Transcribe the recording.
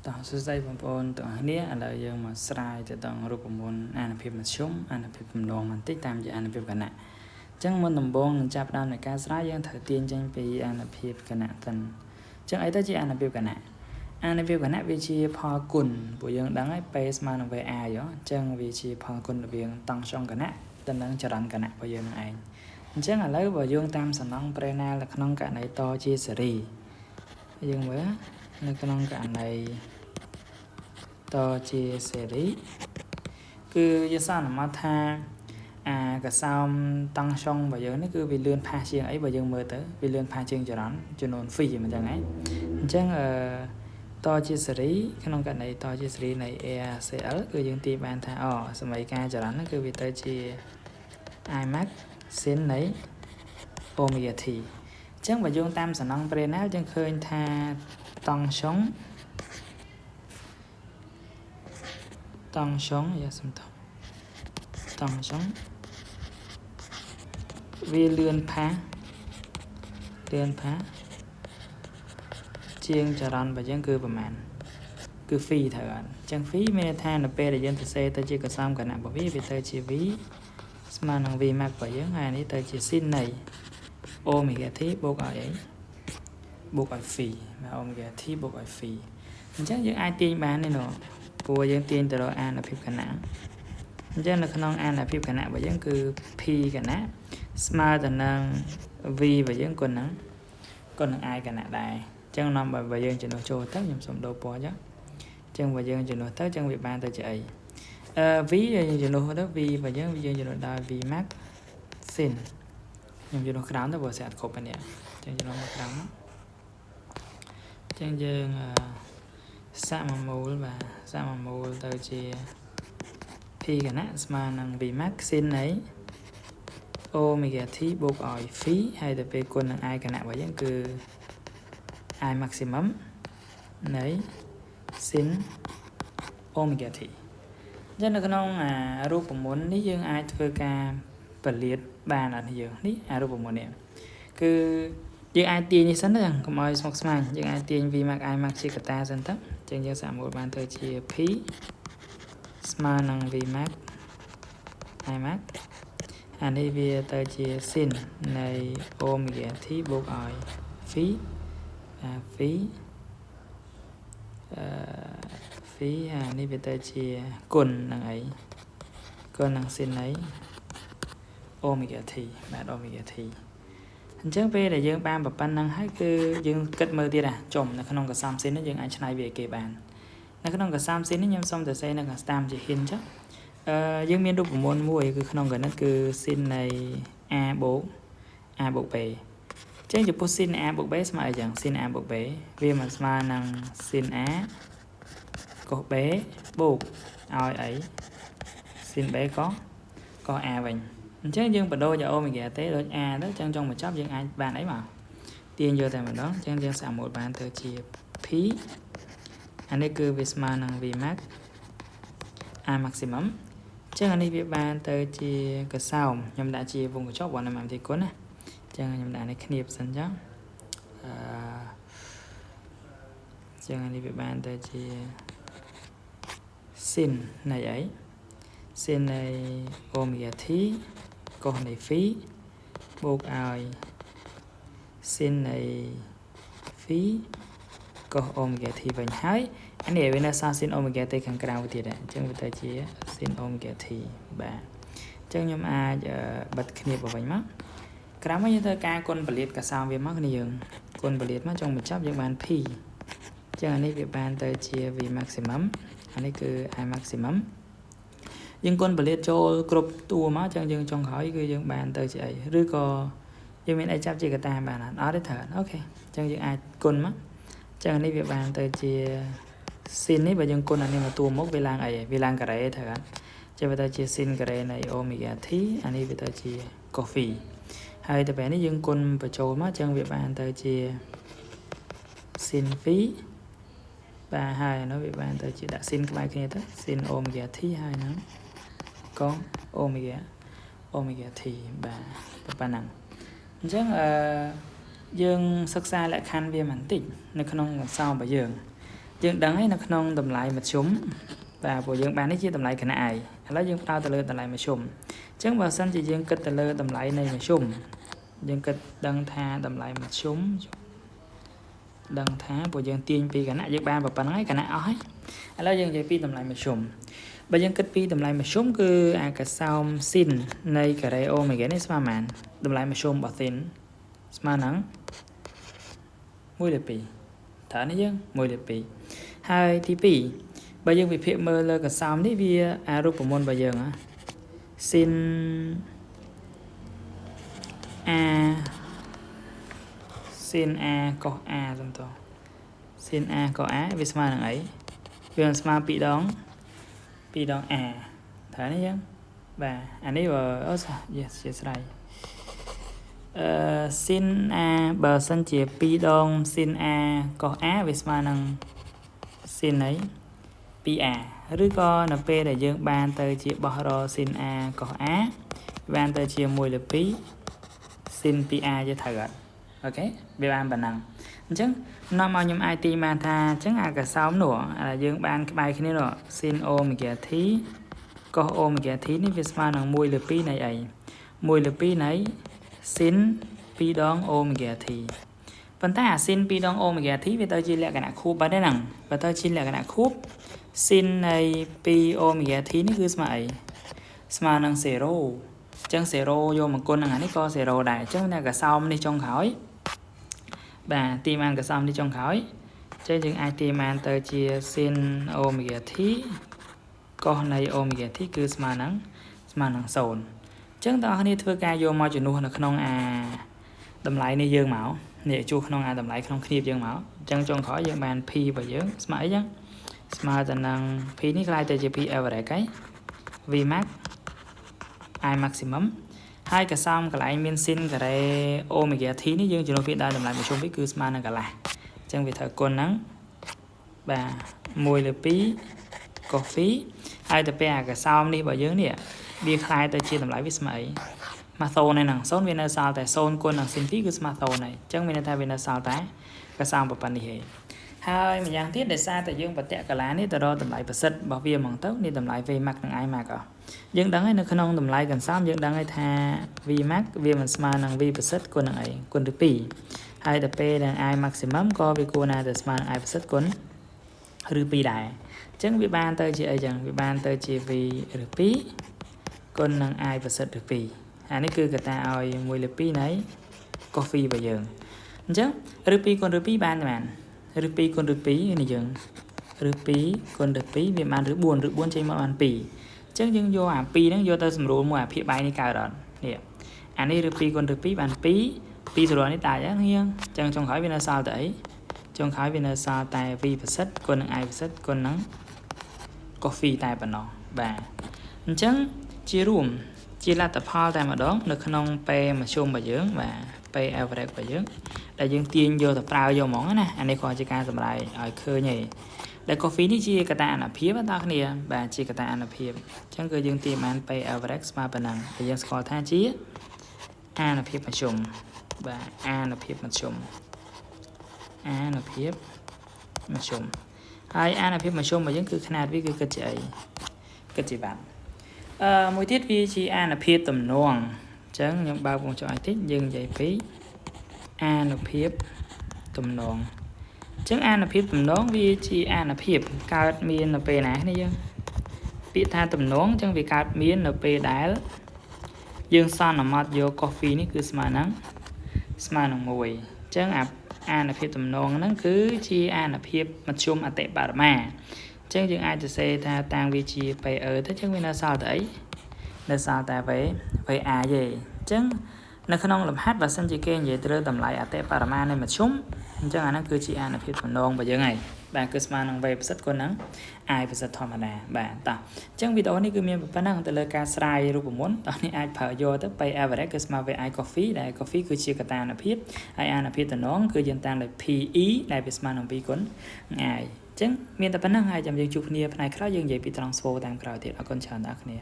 តោះសួស្តីបងប្អូនទាំងអស់គ្នាឥឡូវយើងមកស្រាយទៅដល់រូបមន្តអានុភាពមធ្យមអានុភាពគំនងបន្តិចតាមជាអានុភាពគណៈអញ្ចឹងមុនដំបូងនឹងចាប់ផ្ដើមនៃការស្រាយយើងត្រូវទាញចេញពីអានុភាពគណៈសិនអញ្ចឹងអីទៅជាអានុភាពគណៈអានុភាពគណៈវាជាផលគុណពួកយើងដឹងហើយ P ស្មើនឹង VA អញ្ចឹងវាជាផលគុណរវាងតង់ស្យុងគណៈទៅនឹងចរន្តគណៈរបស់យើងនឹងឯងអញ្ចឹងឥឡូវបើយើងតាមសំណង់ប្រេណាលនៅក្នុងករណីតជាសេរីយើងមើលនៅក្នុងករណីតជាសេរីគឺយើងសន្មតថាអាកសោមតង់ស្យុងរបស់យើងនេះគឺវាលឿនផាសជាងអីបើយើងមើលទៅវាលឿនផាសជាងចរន្តចំនួន phi មិនចឹងហ៎អញ្ចឹងអឺតជាសេរីក្នុងករណីតជាសេរីនៃ ACL គឺយើងទាញបានថាអូសម័យការចរន្តហ្នឹងគឺវាទៅជា I max sin នៃ omega t អញ្ចឹងបើយើងតាមសំណង់ប្រេណាលយើងឃើញថាតង់ស្យុងតង់ស្យុងយ៉ាសំតតង់ស្យុងវាលឿនផាសលឿនផាសជាងចរន្តរបស់យើងគឺប្រហែលគឺ phi ត្រូវអត់អញ្ចឹង phi មានន័យថានៅពេលដែលយើងសរសេរទៅជាកសោមគណៈរបស់វាវាទៅជា v ស្មើនឹង v max របស់យើងហើយនេះទៅជា sin នៃ omega t បូកឲ្យអីបូកឲ្យ phi បាទ omega t បូកឲ្យ phi អញ្ចឹងយើងអាចទាញបាននេះនោះព្រោះយើងទាញទៅរកអានុភាពគណៈអញ្ចឹងនៅក្នុងអានុភាពគណៈរបស់យើងគឺ p គណៈស្មើទៅនឹង v របស់យើងគុណនឹងគុណនឹង i គណៈដែរអញ្ចឹងនាំបើយើងជំនួសចូលទៅខ្ញុំសូមដូរពណ៌ចុះអញ្ចឹងបើយើងជំនួសទៅអញ្ចឹងវាបានទៅជាអីអឺ v យើងជំនួសទៅ v របស់យើងយើងជំនួសដោយ v max sin ខ្ញុំជំនួសក្រោមទៅបើស្អាតគ្រប់នេះអញ្ចឹងជំនួសមកក្រោមមកអញ្ចឹងយើងសមមូលបាទសមមូលទៅជា p គណៈស្មើនឹង v max sin នៃ omega t បូកឲ្យ phi ហើយទៅពេលគុណនឹង i គណៈរបស់យើងគឺ i maximum នៃ sin omega t អញ្ចឹងនៅក្នុងអារូបមន្តនេះយើងអាចធ្វើការពលាតបានអត់យើងនេះអារូបមន្តនេះគឺយើងអាចទាញនេះសិនទៅកុំឲ្យស្មុគស្មាញយើងអាចទាញ v max i max ជាកតាសិនទៅអញ្ចឹងយើងសាកមូលបានទៅជា p ស្មើនឹង v max i max អានេះវាទៅជា sin នៃ omega t បូកឲ្យ phi អា phi អឺ phi អានេះវាទៅជាគុណនឹងអីគុណនឹង sin នៃ omega t បាទ omega t អញ្ចឹងពេលដែលយើងបានប៉ុណ្ណឹងហើយគឺយើងគិតមើលទៀតអាចំនៅក្នុងកសំ sin នេះយើងអាចឆ្នៃវាឲ្យគេបាននៅក្នុងកសំ sin នេះខ្ញុំសុំទៅសេនៅខាងតាមជា hint ចុះអឺយើងមានរូបមន្តមួយគឺក្នុងកណិតគឺ sin នៃ a បូក a បូក b ចឹងចំពោះ sin a បូក b ស្មើអីចឹង sin a បូក b វាមិនស្មើនឹង sin a cos b បូកឲ្យអី sin b ក cos a វិញអញ្ចឹងយើងបដូរយក omega ទេដូច a ទៅអញ្ចឹងចុងបញ្ចប់យើងអាចបានអីមកទាញយកតែម្ដងអញ្ចឹងយើងសាកមូលបានទៅជា p អានេះគឺវាស្មើនឹង v max a maximum អញ្ចឹងអានេះវាបានទៅជាកសោមខ្ញុំដាក់ជាវងកញ្ចក់បងនៅមួយទីគុណណាអញ្ចឹងខ្ញុំដាក់នេះគ្នាសិនចុះអឺអញ្ចឹងអានេះវាបានទៅជា sin នៃអី sin នៃ omega t cos នៃ phi បូកឲ្យ sin នៃ phi cos omega t វិញហើយអានេះវានៅសល់ sin omega t ខាងក្រៅទៀតអញ្ចឹងវាទៅជា sin omega t បាទអញ្ចឹងខ្ញុំអាចបិទគ្នាបវិញមកក្រៅមកយើងធ្វើការគុណពលាតកសោមវាមកគ្នាយើងគុណពលាតមកចុងបញ្ចប់យើងបាន p អញ្ចឹងអានេះវាបានទៅជា v maximum អានេះគឺ i maximum យើងគុណពលាតចូលគ្រប់តួមកអញ្ចឹងយើងចុងក្រោយគឺយើងបានទៅជាអីឬក៏យើងមានអីចាប់ជាកតាបានអត់អត់ទេត្រូវ OK អញ្ចឹងយើងអាចគុណមកអញ្ចឹងនេះវាបានទៅជា sin នេះបើយើងគុណអានេះមកតួមុខវាឡើងអីវាឡើងការ៉េត្រូវអត់ចឹងវាទៅជា sin ការ៉េនៃ omega t អានេះវាទៅជា cos phi ហើយទៅពេលនេះយើងគុណបញ្ចូលមកអញ្ចឹងវាបានទៅជា sin phi បាទហើយនោះវាបានទៅជាដាក់ sin ក្បែរគ្នាទៅ sin omega t ហើយហ្នឹងកង omega omega t បាទប៉ុណ្ណឹងអញ្ចឹងអឺយើងសិក្សាលក្ខខណ្ឌវាបន្តិចនៅក្នុងកសោរបស់យើង យើងដឹងហើយនៅក្នុងតម្លៃមធ្យមបាទព្រោះយើងបាននេះជាតម្លៃគណៈឯងឥឡូវយើងផ្ដោតទៅលើតម្លៃមធ្យមអញ្ចឹងបើសិនជាយើងគិតទៅលើតម្លៃនៃមធ្យមយើងគិតដឹងថាតម្លៃមធ្យមដឹងថាព្រោះយើងទាញពីគណៈយើងបានប៉ុណ្្នឹងហើយគណៈអស់ហើយឥឡូវយើងនិយាយពីតម្លៃមធ្យមបើយើងគិតពីតម្លៃមធ្យមគឺអាកសោម sin នៃការ៉េ omega នេះស្មើប៉ុន្មានតម្លៃមធ្យមរបស់ sin ស្មើនឹង1លើ2តើនេះយើង1លើ2ហើយទី2បើយើងវិភាគមើលលើកសោមនេះវាអារូបមន្តរបស់យើងហ៎ sin a sin a cos a សំត sin a cos a វាស្មើនឹងអីវាស្មើ2ដង2ដង a ត្រូវនេះយើងបាទអានេះបើអូសា yes ជាស្រ័យអឺ sin a បើសិនជា2ដង sin a cos a វាស្មើនឹង sin អី 2a ឬក៏នៅពេលដែលយើងបានទៅជាបោះរ sin a cos a បានទៅជា1លើ2 sin 2a ជាត្រូវអត់OK វាបានប៉ុណ្ណឹងអញ្ចឹងនាំមកខ្ញុំអាចទីបានថាអញ្ចឹងអាកសោមនោះយើងបានក្បែរគ្នានោះ sin omega t cos omega t នេះវាស្មើនឹង1លើ2នៃអី1លើ2នៃ sin 2ដង omega t ប៉ុន្តែអា sin 2ដង omega t វាទៅជាលក្ខណៈខួបបាត់ទេហ្នឹងបើទៅជាលក្ខណៈខួប sin នៃ2 omega t នេះគឺស្មើអីស្មើនឹង0អញ្ចឹង0យកមកគុណនឹងអានេះក៏0ដែរអញ្ចឹងអ្នកកសោមនេះចុងក្រោយបាទទីបានកសោមនេះចុងក្រោយអញ្ចឹងយើងអាចទីបានទៅជា sin omega t cos នៃ omega t គឺស្មើនឹង0អញ្ចឹងបងប្អូនធ្វើការយកមកជំនួសនៅក្នុងអាតម្លៃនេះយើងមកនេះជួសក្នុងអាតម្លៃក្នុងគ្នាយើងមកអញ្ចឹងចុងក្រោយយើងបាន p របស់យើងស្មើអីចឹងស្មើទៅនឹង p នេះក្លាយទៅជា p average ហើយ v max i maximum ហើយកសោមកន្លែងមាន sin ការ៉េ omega t នេះយើងជំនួសវាដោយតម្លៃមធ្យមវាគឺស្មើនឹងកន្លះអញ្ចឹងវាត្រូវគុណហ្នឹងបាទ1លើ2 cos phi ហើយទៅពេលអាកសោមនេះរបស់យើងនេះវាក្លាយទៅជាតម្លៃវាស្មើអីមក0ហើយហ្នឹង0វានៅសល់តែ0គុណនឹង sin phi គឺស្មើ0ហើយអញ្ចឹងមានន័យថាវានៅសល់តែកសោមប៉ុណ្ណេះឯងហើយម្យ៉ាងទៀតដោយសារតែយើងបតកលានេះទៅរកតម្លៃប្រសិទ្ធរបស់វាហ្មងទៅនេះតម្លៃ V max និង I max អយើងដឹងហើយនៅក្នុងតម្លៃកន្សោមយើងដឹងហើយថា V max វាមិនស្មើនឹង V ប្រសិទ្ធគុណនឹងអីគុណទៅ2ហើយដល់ពេលដែល I maximum ក៏វាគួរណាតែស្មើនឹង I ប្រសិទ្ធគុណឬ2ដែរអញ្ចឹងវាបានទៅជាអីចឹងវាបានទៅជា V ឬ2គុណនឹង I ប្រសិទ្ធឬ2អានេះគឺកតាឲ្យ1លើ2នៃ cos phi របស់យើងអញ្ចឹងឬ2គុណឬ2បានប៉ុន្មានឬ2គុណឬ2នេះយើងឬ2គុណឬ2វាបានឬ4ឬ4ចេញមកបាន2អញ្ចឹងយើងយកអា2ហ្នឹងយកទៅសម្រួលមួយអាភាគបែកនេះកើតអត់នេះអានេះឬ2គុណឬ2បាន2 2សម្រួលនេះតាចហ្នឹងយើងអញ្ចឹងចុងក្រោយវានៅសល់តែអីចុងក្រោយវានៅសល់តែ v ប្រសិទ្ធគុណនឹង i ប្រសិទ្ធគុណនឹង cos phi តែប៉ុណ្ណោះបាទអញ្ចឹងជារួមជាលទ្ធផលតែម្ដងនៅក្នុង P មធ្យមរបស់យើងបាទ P average របស់យើងដែលយើងទាញយកទៅប្រើយកហ្មងណាអានេះគ្រាន់ជាការសម្រាយឲ្យឃើញឯងដែល cos phi នេះជាកត្តាអនុភាពបងប្អូនបាទជាកត្តាអនុភាពអញ្ចឹងគឺយើងទាញបាន P average ស្មើប៉ុណ្ណឹងដែលយើងស្គាល់ថាជាអនុភាពមធ្យមបាទអនុភាពមធ្យមអនុភាពមធ្យមហើយអនុភាពមធ្យមរបស់យើងគឺຂະຫນាតវាគឺគិតជាអីគិតជាវ៉ាត់អឺមួយទៀតវាជាអនុភាពទំនងអញ្ចឹងខ្ញុំបើកវងចុះឲ្យតិចយើងនិយាយពីអនុភាពទំនងអញ្ចឹងអនុភាពទំនងវាជាអនុភាពកើតមាននៅពេលណានេះយើងពាក្យថាទំនងអញ្ចឹងវាកើតមាននៅពេលដែលយើងសន្មត់យក cos phi នេះគឺស្មើនឹង1អញ្ចឹងអាអានុភាពទំនងហ្នឹងគឺជាអានុភាពមធ្យមអតិបរមាអញ្ចឹងយើងអាចសរសេរថាតាំងវាជា PE ទៅអញ្ចឹងវានៅសល់តែអីនៅសល់តែ V VA ទេអញ្ចឹងនៅក្នុងលំហាត់បើសិនជាគេនិយាយត្រូវតម្លៃអតិបរមានៃមធ្យមអញ្ចឹងអាហ្នឹងគឺជាអានុភាពទំនងរបស់យើងហើយបាទគឺស្មើនឹង V ប្រសិទ្ធគុណនឹង I ប្រសិទ្ធធម្មតាបាទតោះអញ្ចឹងវីដេអូនេះគឺមានប៉ុណ្ណឹងទៅលើការស្រាយរូបមន្តតោះនេះអាចប្រើយកទៅ P average គឺស្មើ VI cos phi ដែល cos phi គឺជាកត្តាអនុភាពហើយអនុភាពតំណងគឺយើងតាំងដោយ PE ដែលវាស្មើនឹង V គុណ I អញ្ចឹងមានតែប៉ុណ្ណឹងហើយចាំយើងជួបគ្នាផ្នែកក្រោយយើងនិយាយពី transfer តាមក្រោយទៀតអរគុណច្រើនដល់អ្នកគ្នា។